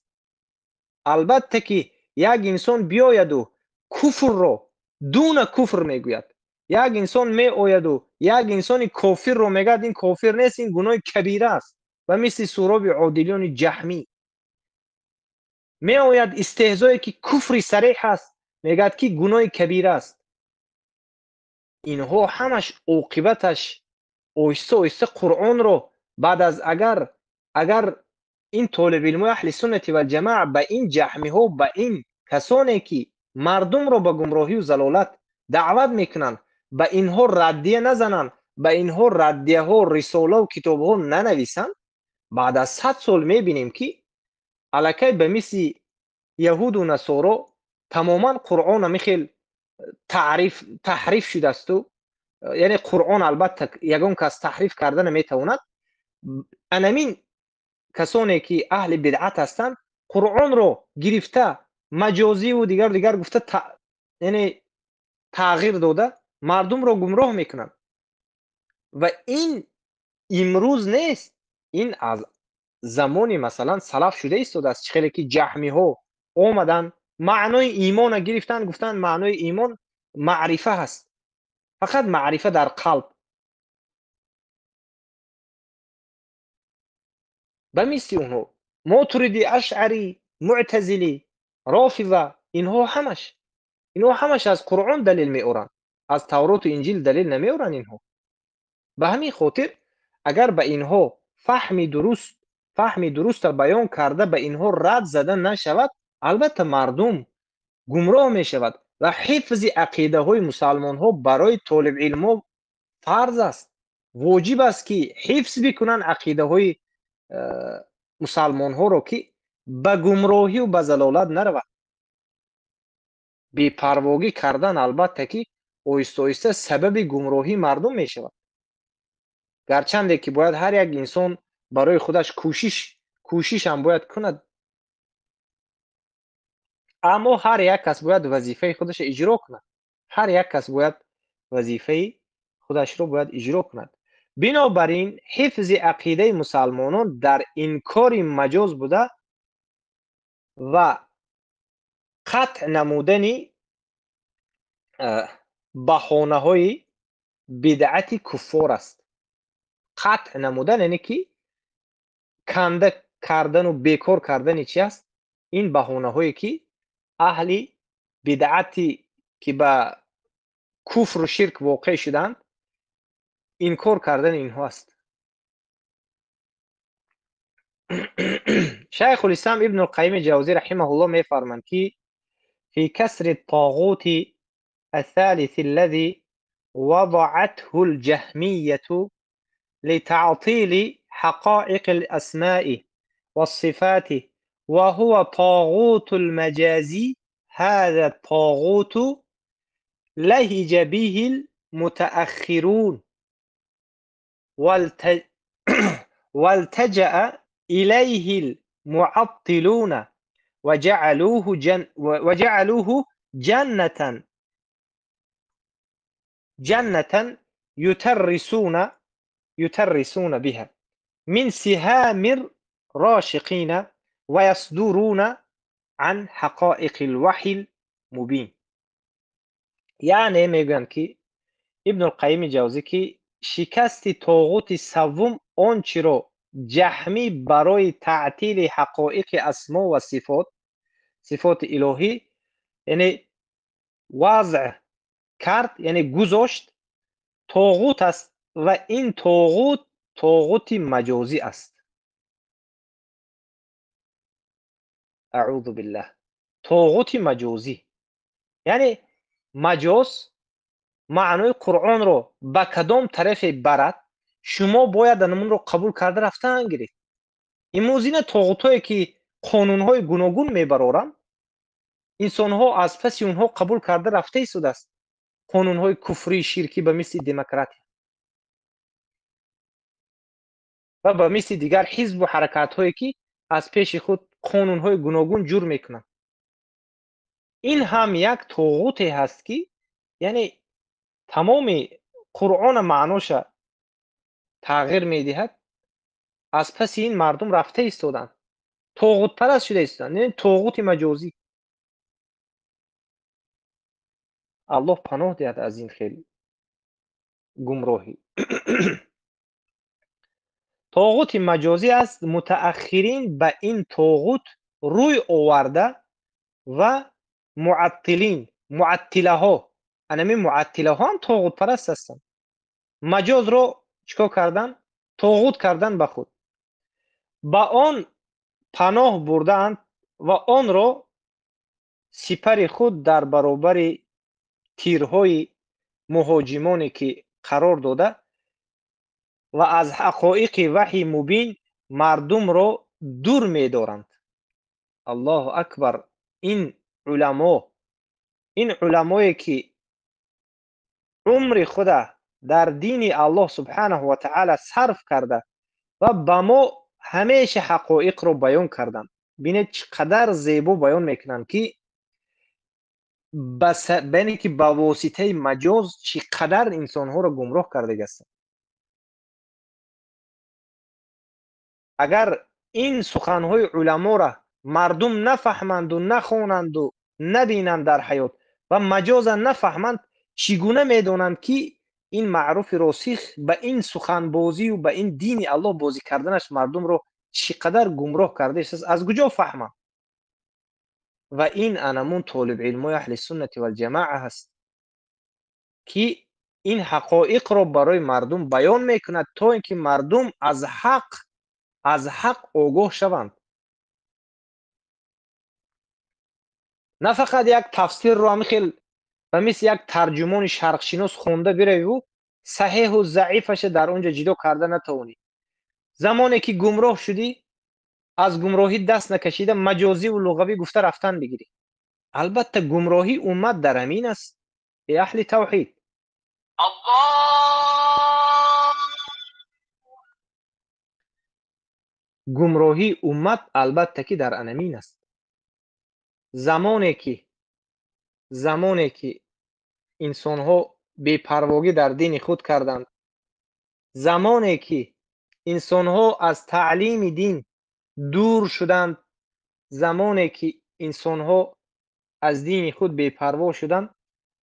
Албатта ки як инсон биёяду куфрро дуна куфр мегӯяд, як инсон меояду як инсони кофирро мегӯяд, ин кофир нест, ин гуноҳи кабира аст. Ва мисли Суроби Одилиёни Ҷаҳмӣ меояд истеҳзое ки куфри сареҳ аст, мегӯяд ки гуноҳи кабира аст. Инҳо ҳамаш оқибаташ оҳиста оҳиста Қуръонро баъд аз агар ин толибилмои аҳли суннати валҷамоа ба ин ҷаҳмиҳо, ба ин касоне ки мардумро ба гумроҳию залолат даъват мекунанд, ба инҳо раддия назананд, ба инҳо раддияҳо, рисолаву китобҳо нанависанд, баъд аз 100 сол мебинем ки аллакай ба мисли яҳуду насоро тамоман Қуръон ҳамин хел таҳриф шудасту, яъне Қуръон албатта ягон кас таҳриф карда наметавонад. Анамин касоне ки аҳли бидъат ҳастанд, Қуръонро гирифта маҷозиву дигар дигар гуфта, яъне тағйир дода мардумро гумроҳ мекунанд. Ва ин имрӯз нест, ин аз замони масалан салаф шуда истодааст. Чӣ хеле ки ҷаҳмиҳо омаданд, маънои имона гирифтанд, гуфтанд маънои имон маърифа ҳаст, фақат маърифа дар қалб. Ба мисли онҳо Мотуриди, Ашъарӣ, Муътазилӣ, Рофиза, инҳо ҳамаш аз Қуръон далел меоранд, аз Тавроту Инҷил далел намеоранд инҳо. Ба ҳамин хотир агар ба инҳо Фаҳми дурустро баён карда ба инҳо рад зада нашавад, албатта мардум гумроҳ мешавад ва ҳифзи ақидаҳои мусалмонҳо барои толибилмҳо фарз аст. Воҷиб аст, ки ҳифз бикунанд ақидаҳои мусалмонҳоро, ки ба гумроҳию ба залолат наравад. Бепарвогӣ кардан албатта ки оҳиста оҳиста сабаби гумроҳии мардум мешавад. Гарчанде ки бояд ҳар як инсон барои худаш кӯшиш ҳам бояд кунад, аммо ҳар як кас бояд вазифаи худашро иҷро кунад. Ҳар як кас бояд вазифаи худашро бояд иҷро кунад. Бинобар ин ҳифзи ақидаи мусалмонон дар инкори маҷоз буда ва қатъ намудани баҳонаҳои бидъати куффор аст. Қатъ намудан яъне ки канда кардану бекор кардани чи аст? Ин баҳонаҳое ки аҳли бидъати ки ба куфру ширк воқеъ шуданд, инкор кардани инҳо аст. Шайхулислам Ибну Қайими Ҷавзӣ раҳимаҳуллоҳ мефарманд, ки фи касри тоғути الثالث الذي وضعته الجهمية لتعطيل حقائق الأسماء والصفات وهو طاغوت المجازي. هذا الطاغوت لهج به المتأخرون والتجأ إليه المعطلون وجعلوه جنة يترسون بها من سهام الراشقين ويصدرون عن حقائق الوحي المبين. яъне мегӯянд, ки Ибнулқайими Ҷавзӣ, ки шикасти тоғути саввум он чиро ҷаҳмӣ барои таътили ҳақоиқи асмо ва сифоти илоҳӣ, яъне вазъ кард, яъне гузошт, тоғут аст ва ин тоғут тоғути маҷозӣ аст. Аъузу биллаҳ. Тоғути маҷозӣ, яъне маҷоз маънои Қуръонро ба кадом тарафе барад, шумо бояд анамунро қабул карда рафтан гиред. Имрӯз ина тоғутҳое ки қонунҳои гуногун мебароранд, инсонҳо аз паси онҳо қабул карда рафта истодааст. Қонунҳои куфрӣ, ширкӣ ба мисли демократия ва ба мисли дигар ҳизбу ҳаракатҳое ки аз пеши худ қонунҳои гуногун ҷур мекунанд. Ин ҳам як тоғуте ҳаст, ки яъне тамоми Қуръона маъноша тағйир медиҳад. Аз паси ин мардум рафта истоданд, тоғутпараст шуда истоданд, яъне тоғути маҷозӣ. Аллоҳ паноҳ диҳад аз ин хел гумроҳӣ. Тоғути маҷозӣ аст. Мутааххирин ба ин тоғут рӯй оварда ва муаттилин, муаттилаҳо, анами муаттилаҳо ҳам тоғутпараст ҳастанд. Маҷозро чикор кардан? Тоғут кардан ба худ. Ба он паноҳ бурдаанд ва онро сипари худ дар баробари тирҳои муҳоҷимоне ки қарор дода ва аз ҳақоиқи ваҳйи мубин мардумро дур медоранд. Аллоҳу акбар. Ин уламо, ин уламое ки умри худа дар дини Аллоҳ субҳанаҳу ва таъала сарф карда ва ба мо ҳамеша ҳақоиқро баён карданд. Бинед, чӣ қадар зебо баён мекунанд, ки яъне ки ба воситаи маҷоз чӣ қадар инсонҳоро гумроҳ кардагиастанд. Агар ин суханҳои уламоро мардум нафаҳманду нахонанду набинанд дар ҳаёт ва маҷоза нафаҳманд, чӣ гуна медонанд, ки ин маъруфи росих ба ин суханбозию ба ин дини Аллоҳ бозӣ карданаш мардумро чӣ қадар гумроҳ кардааст, аз куҷо фаҳманд? Ва ин анамун толибилмои аҳли суннати валҷамоа ҳаст, ки ин ҳақоиқро барои мардум баён мекунад, то ин ки мардум аз ҳақ Аз ҳақ огоҳ шаванд. На фақат як тафсирро ҳамин хел ба мисли як тарҷумони шарқшинос хонда биравиву саҳеҳу заифаша дар он ҷо ҷудо карда натавонӣ. Замоне ки гумроҳ шудӣ, аз гумроҳӣ даст накашида маҷозиву луғавӣ гуфта рафтан бигирӣ. Албатта гумроҳии уммат дар ҳамин аст, эй аҳли тавҳид. Гумроҳии уммат албатта ки дар анамин аст. Замоне ки инсонҳо бепарвогӣ дар дини худ карданд, замоне ки инсонҳо аз таълими дин дур шуданд, замоне ки инсонҳо аз дини худ бепарво шуданд,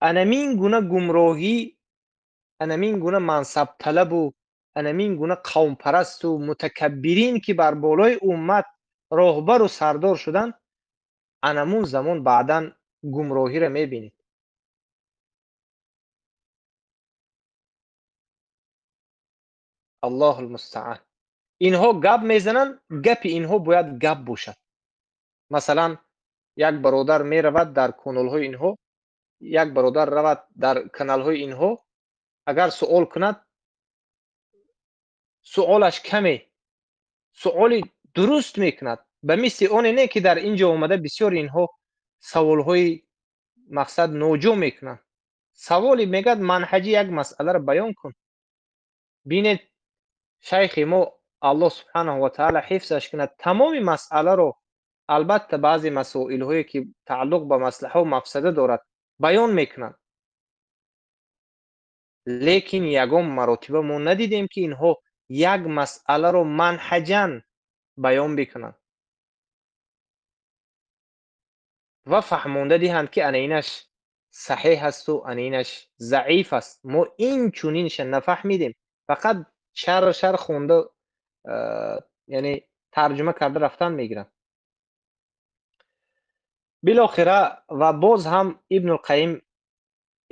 анамин гуна гумроҳӣ, анамин гуна мансабталабу анамин гуна қавмпарасту мутакаббирин ки бар болои уммат роҳбару сардор шуданд, анамун замон баъдан гумроҳиро мебинед. Аллоҳул мустаъан. Инҳо гап мезананд, гапи инҳо бояд гап бошад. Масалан, як бародар меравад дар каналҳои инҳо, як бародар равад дар каналҳои инҳо, агар суол кунад, суолаш каме, суоли дуруст мекунад. Ба мисли оне не ки дар ин ҷо омада бисёр инҳо саволҳои мақсад ноҷо мекунанд. Саволи мегӯяд манҳаҷи як масъаларо баён кун. Бинед, шайхи мо Аллоҳ субҳанаҳу ва таъала ҳифзаш кунад, тамоми масъаларо, албатта баъзе масоилҳое ки тааллуқ ба маслиҳа ва мафсада дорад, баён мекунанд. Лекин ягон маротиба мо надидем ки инҳо як масъаларо манҳаҷан баён бикунанд ва фаҳмонда диҳанд ки ана инаш саҳеҳ асту ана инаш заиф аст. Мо ин чунинша нафаҳмидем, фақат шар хонда, яъне тарҷума карда рафтан мегиранд. Билохира ва боз ҳам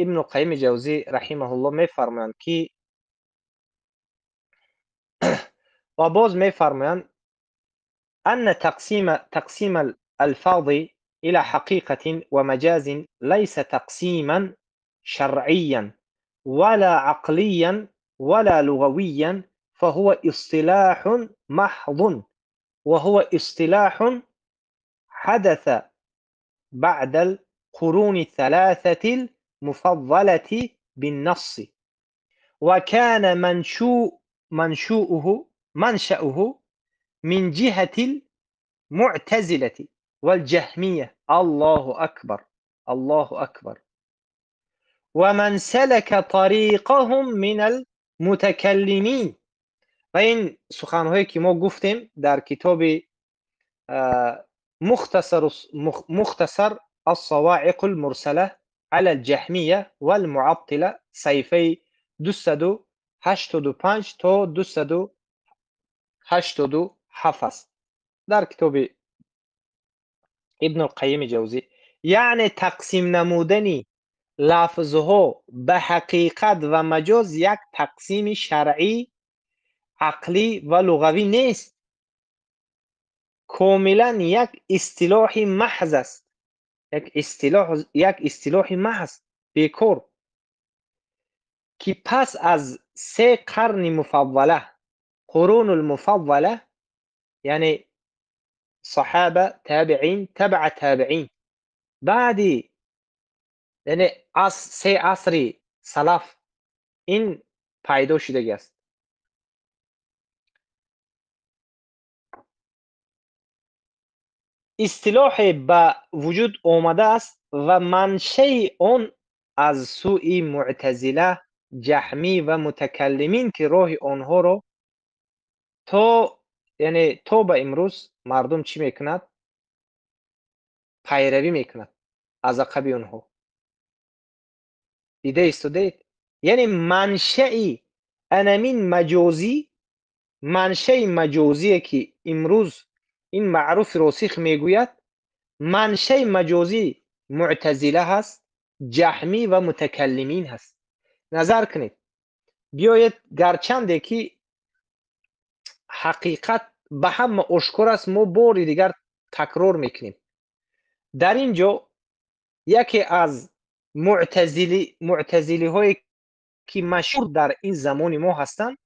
Ибнулқайими Ҷавзӣ раҳимаҳуллоҳ мефармоянд ки ва боз мефармоянд анна тақсима алфази إلى حقيقة ومجاز ليس تقسيما شرعيا ولا عقليا ولا لغويا، فهو اصطلاح محض، وهو اصطلاح حدث بعد القرون الثلاثة المفضلة بالنص، وكان منشأه من جهة المعتزلة والجهمية. الله أكبر، الله أكبر. ومن سلك طريقهم من المتكلمين. و این سخنهایی که ما گفتیم در کتاب مختصر الصواعق المرسلة على الجهمية والمعطلة صفحه 285 تا 287 است در کتاب ابن القیم جوزی. یعنی تقسیم نمودنی لفظها به حقیقت و مجاز یک تقسیم شرعی، عقلی و لغوی نیست، کاملا یک اصطلاح محض است، یک اصطلاح محض بیکار که پس از 3 قرن مفضله، قرون المفضله، یعنی صحابه، تابعین، تبع تابعین، بعدی یعنی از 3 عصر سلف این پیدا شده است. اصطلاح به وجود آمده است و منشأ آن از سوی معتزله، جهمی و متکلمین که راه آنها را تا یعنی تا به امروز مردم چی میکند؟ پیروی میکند از عقب آنها. دیده استودید؟ یعنی منشأ انمین مجازی، منشأ مجازی که امروز این معروف راسخ میگوید، منشأ مجازی معتزله هست، جهمی و متکلمین هست. نظر کنید، بیایید گرچنده که حقیقت ба ҳама ошкор аст, мо бори дигар такрор мекунем. Дар ин ҷо яке аз муътазилиҳое ки машҳур дар ин замони мо ҳастанд,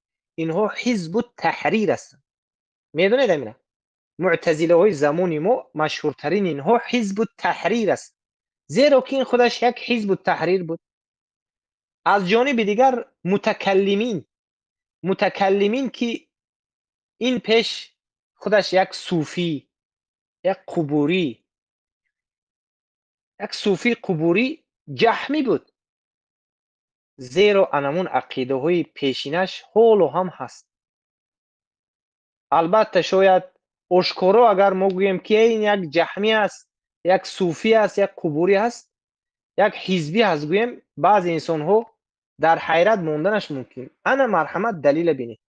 инҳо ҳизбу таҳрир ҳастанд. Медонед амина? Муътазилаҳои замони мо машҳуртарин инҳо ҳизбу таҳрир аст. Зеро ки ин худаш як ҳизбу таҳрир буд. Аз ҷониби дигар мутакаллимин ки ин пеш худаш як суфӣ, як қубурӣ, як суфии қубурӣ ҷаҳмӣ буд. Зеро анамун ақидаҳои пешинаш ҳоло ҳам ҳаст. Албатта шояд ошкоро агар мо гӯем ки ин як ҷаҳмӣ аст, як суфӣ аст, як қубурӣ аст, як ҳизбӣ аст гӯем, баъзе инсонҳо дар ҳайрат монданаш мумкин. Ана марҳамат далила бинед.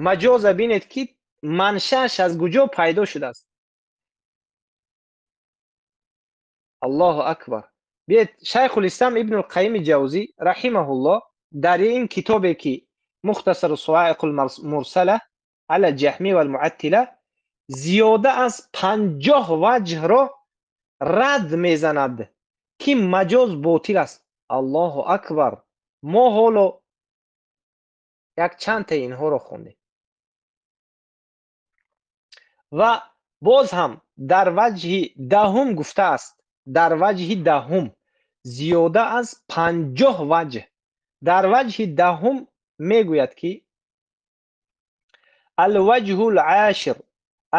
Маҷоза бинед ки маншааш аз куҷо пайдо шудааст. Аллоҳу акбар. Биед Шайхулислам Ибнул Қайими Ҷавзӣ раҳимаҳуллоҳ дар ин китобе ки Мухтасару Саваиқул Мурсала ала Ҷаҳмӣ вал Муаттила зиёда аз 50 ваҷҳро рад мезанад ки маҷоз ботил аст. Аллоҳу акбар. Мо ҳоло як чандтаи инҳоро хондем. Ва боз ҳам дар ваҷҳи даҳум гуфтааст, дар ваҷҳи даҳум зиёда аз 50 ваҷҳ. Дар ваҷҳи даҳум мегӯяд ки الوجه العاشر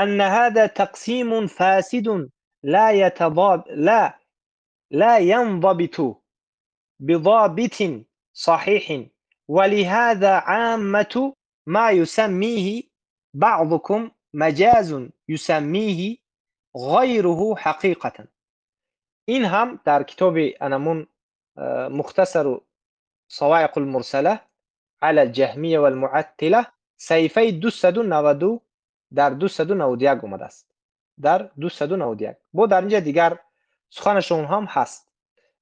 أن هذا تقسيم فاسد لا يتضاد لا ينضبط بضابط صحيح، ولهذا عامة ما يسميه بعضكم مجاز يسميه غيره حقيقة. این هم در کتاب انمون مختصر صواعق المرسلة على الجهمية والمعتلة صحیفه 292 در 291 اومده است. در 291 با در اینجا دیگر سخنشون هم هست.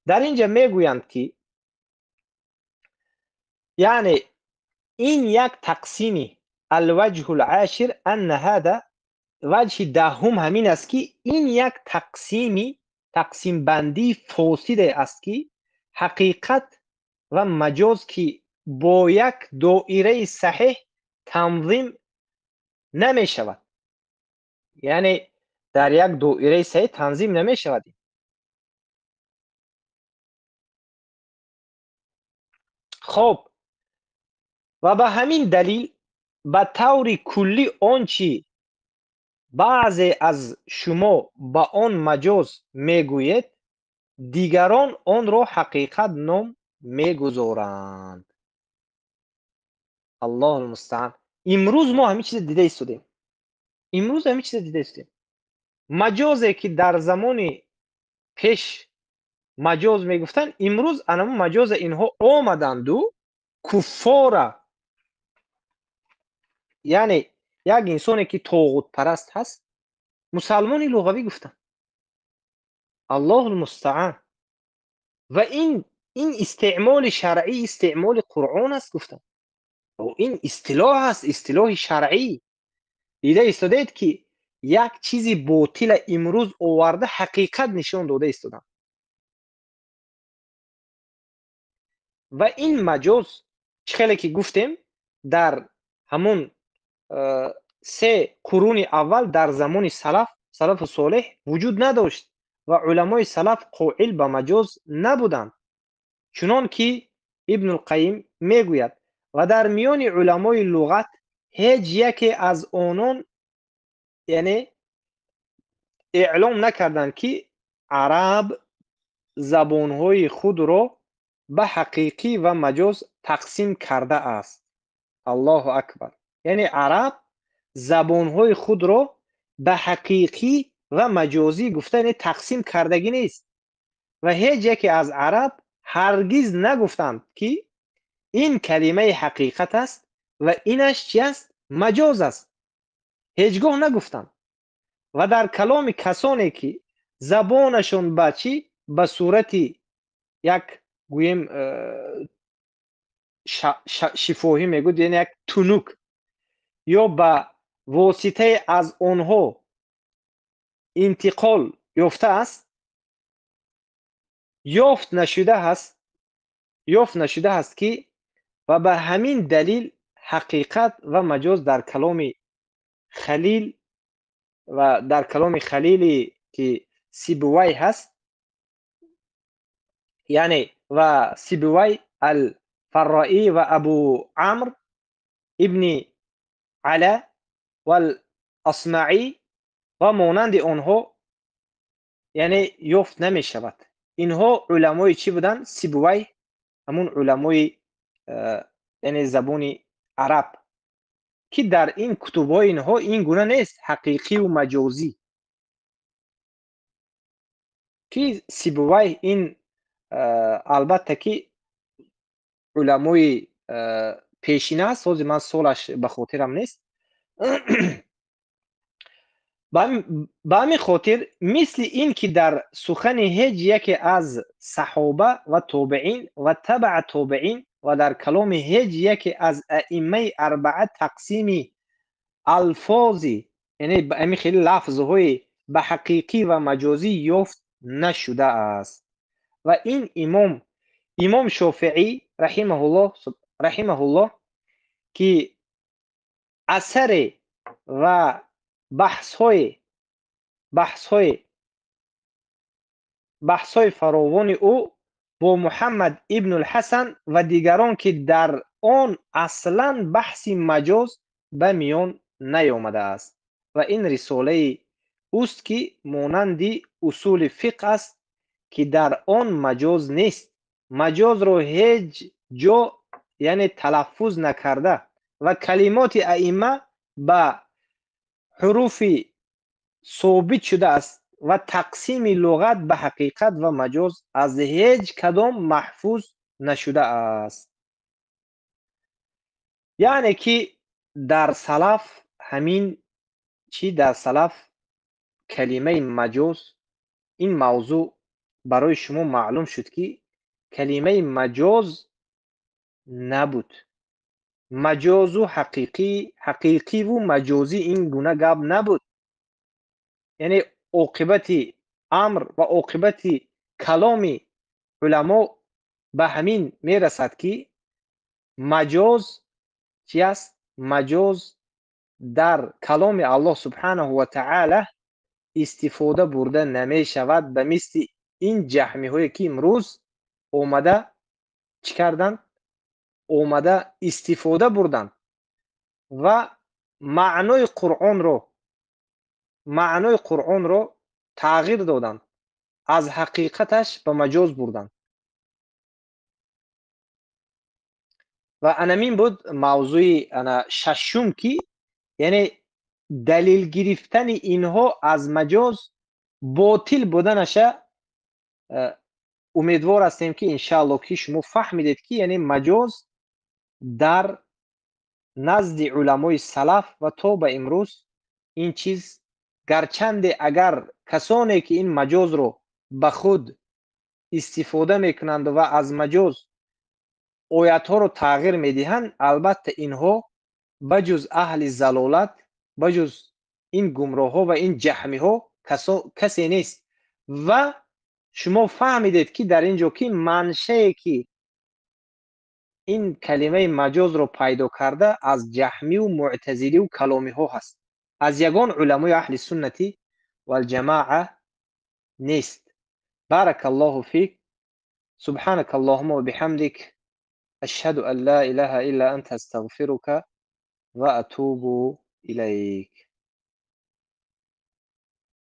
در اینجا میگویند که یعنی این یک تقسیمی الوجه العاشر ان هذا وجه دهم همین است که این یک تقسیمی تقسیم بندی فاسد است که حقیقت و مجاز که با یک دایره صحیح تنظیم نمی شود. یعنی در یک دایره صحیح تنظیم نمی شود. خب و به همین دلیل به طور کلی آنچه بعضی از شما به آن مجاز میگویید دیگران آن را حقیقت نام میگذارند. الله المستعان. امروز ما همین چیز دیده ایستادیم. امروز همین چیز دیده ایستادیم. مجازی که در زمان پیش مجاز میگفتن، امروز انمو مجاز اینها آمدند و کفاره، یعنی یک انسانی که طاغوت پرست هست مسلمانی لغوی گفتن. الله المستعان. و این استعمال شرعی استعمال قرآن است گفتن. و این اصطلاح است، اصطلاح شرعی. دیده ایستادید که یک چیزی باطل امروز آورده حقیقت نشان داده ایستادن. و این مجاز چه که گفتیم در همون سه قرون اول در زمان سلف صالح وجود نداشت و علمای سلف قائل به مجاز نبودند، چنان که ابن القیم میگوید. و در میان علمای لغت هیچ یکی از آنان یعنی اعلام نکردند که عرب زبانهای خود را به حقیقی و مجاز تقسیم کرده است. الله اکبر. یعنی عرب زبانهای خود را به حقیقی و مجازی گفته، یعنی تقسیم کردگی نیست. و هیچ یکی از عرب هرگز نگفتند که این کلمه حقیقت است و اینش چی است؟ مجاز است. هیچگاه نگفتند. و در کلام کسانی که زبانشون به چی؟ به صورت یک گوییم شفاهی میگوید، یعنی یک تنوک، ё ба воситаи аз онҳо интиқол ёфтааст, ёфт нашудааст ки ва ба ҳамин далил ҳақиқат ва маҷоз дар каломи Халил ва дар каломи Халили ки Сибувай ҳаст, яъне ва Сибувай ал-Фарраӣ ва Абу Амр ибни Ала вал-Асмаӣ ва монанди онҳо, яъне ёфт намешавад. Инҳо уламои чӣ буданд? Сибувай ҳамун уламои яъне забони араб ки дар ин кутубҳои инҳо ин гуна нест, ҳақиқиву маҷозӣ, ки Сибувай ин албатта ки уламои пешина аст, ҳозир ман солаш ба хотирам нест. Ба ҳамин хотир мисли ин ки дар сухани ҳеҷ яке аз саҳоба ва тобеин ва табаа тобеин ва дар каломи ҳеҷ яке аз аиммаи арбаа тақсими алфози, яъне ҳамин хеле лафзҳои ба ҳақиқӣ ва маҷозӣ ёфт нашудааст. Ва ин имом Шофеӣ раҳимаҳуллоҳ ки асаре ва баҳсҳои фаровони ӯ бо Муҳаммад ибнулҳасан ва дигарон ки дар он аслан баҳси маҷоз ба миён наёмадааст. Ва ин рисолаи ӯст ки монанди усули фиқҳ аст ки дар он маҷоз нест. Маҷозро ҳеҷ ҷо яъне талаффуз накарда ва калимоти аимма ба ҳуруфи собит шудааст ва тақсими луғат ба ҳақиқат ва маҷоз аз ҳеҷ кадом маҳфуз нашудааст. Яъне ки дар салаф ҳамин чӣ, дар салаф калимаи маҷоз, ин мавзӯъ барои шумо маълум шуд ки калимаи маҷоз набуд. Маҷозу ҳақиқӣ, ҳақиқиву маҷозӣ ин гуна гап набуд. Яъне оқибати амр ва оқибати каломи уламо ба ҳамин мерасад ки маҷоз чи аст? Маҷоз дар каломи Аллоҳ субҳанаҳу ва таъала истифода бурда намешавад ба мисли ин ҷаҳмиҳое ки имрӯз омада чӣ карданд? Омада истифода бурданд ва маънои Қуръонро тағйир доданд, аз ҳақиқаташ ба маҷоз бурданд. Ва анамин буд мавзӯи ана шашум ки яъне далил гирифтани инҳо аз маҷоз ботил буданаша умедвор ҳастем ки иншааллоҳ ки шумо фаҳмидед ки яъне маҷоз дар назди уламои салаф ва то ба имрӯз ин чиз, гарчанде агар касоне ки ин маҷозро ба худ истифода мекунанд ва аз маҷоз оятҳоро тағйир медиҳанд, албатта инҳо ба ҷуз аҳли залолат, ба ҷуз ин гумроҳҳо ва ин ҷаҳмиҳо касе нест. Ва шумо фаҳмидед ки дар ин ҷо ки маншае ки ин калимаи маҷозро пайдо карда аз ҷаҳмиву муътазиливу каломиҳо ҳаст, аз ягон уламои аҳли суннати валҷамоа нест. Баракаллоҳу фик. Субҳанака Аллоҳумма ва биҳамдик. Ашҳаду ан ла илаҳа илла анта астағфирука ва атубу илайк.